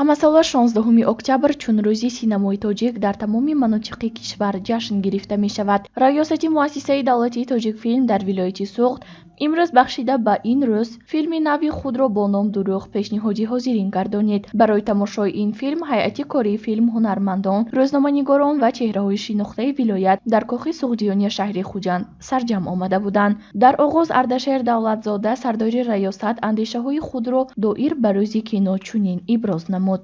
Ҳамасола 16 октябр чун Рӯзи синамои тоҷик дар тамоми манотиқи кишвар ҷашн гирифта мешавад. Раёсати муассисаи давлатии «Тоҷикфилм» дар вилояти Суғд имрӯз бахшида ба ин рӯз филми нави худро бо ном «Дурӯғ» пешниҳоди ҳозирин гардонид. Барои тамошои ин филм ҳайати кории филм, ҳунармандон, рӯзноманигорон ва чеҳраҳои шинохтаи вилоят дар Кохи Суғдиёни шаҳри Хуҷанд сарҷамъ омада буданд. Дар оғоз Ардашер Давлатзода, сардори раёсат, андешаҳои худро доир ба Рӯзи кино чунин иброз намуд: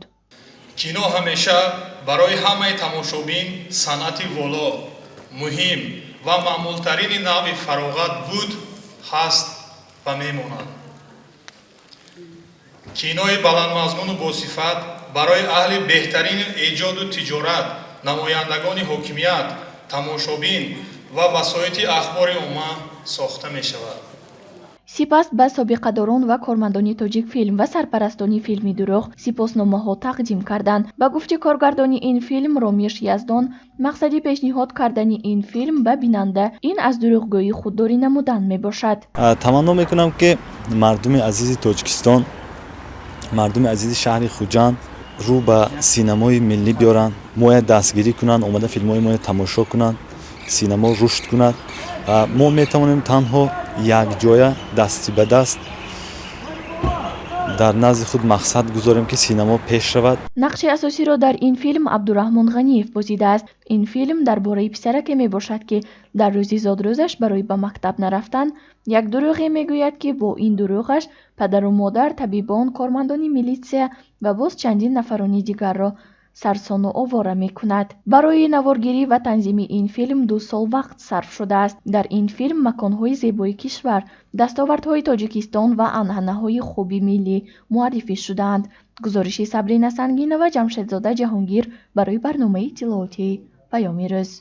Кино ҳамеша барои ҳамаи тамошобин санъати воло, муҳим ва маъмултарини навъи фароғат буд, ҳаст ва мемонад. Кинои баландмазмуну босифат барои аҳли беҳтарини эҷоду тиҷорат, намояндагони ҳокимият, тамошобин ва васоити ахбори омма сохта мешавад. Сипас ба собиқадорон ва кормандони «Тоҷикфилм» ва сарпарастони филми «Дурӯғ» сипосномаҳо тақдим карданд. Ба гуфти коргардони ин филм Ромиш Яздон, мақсади пешниҳод кардани ин филм ба бинанда ин аз дурӯғгӯӣ худдорӣ намудан мебошад. Таманно мекунам, ки мардуми азизи Тоҷикистон, мардуми азизи шаҳри Хуҷанд рӯ ба синамои миллӣ биёранд, моя дастгирӣ кунанд, омада филмҳои моя тамошо кунанд, синамо рушд кунад. Мо метавонем танҳо якҷоя, дасти ба даст, дар назди худ мақсад гузорем, ки синамо пеш равад. Нақши асосиро дар ин филм Абдураҳмон Ғаниев бозидааст. Ин филм дар бораи писараке мебошад, ки дар рӯзи зодрӯзаш барои ба мактаб нарафтан як дурӯғе мегӯяд, ки бо ин дурӯғаш падару модар, табибон, кормандони милитсия ва боз чандин нафарони дигарро сарсону овора мекунад. Барои наворгирӣ ва танзими ин филм 2 сол вақт сарф шудааст. Дар ин филм маконҳои зебои кишвар, дастовардҳои Тоҷикистон ва анъанаҳои хуби миллӣ муаррифӣ шудаанд. Гузориши Сабрина Сангинова, Ҷамшедзода Ҷаҳонгир барои барномаи иттилоотии «Паёми рӯз».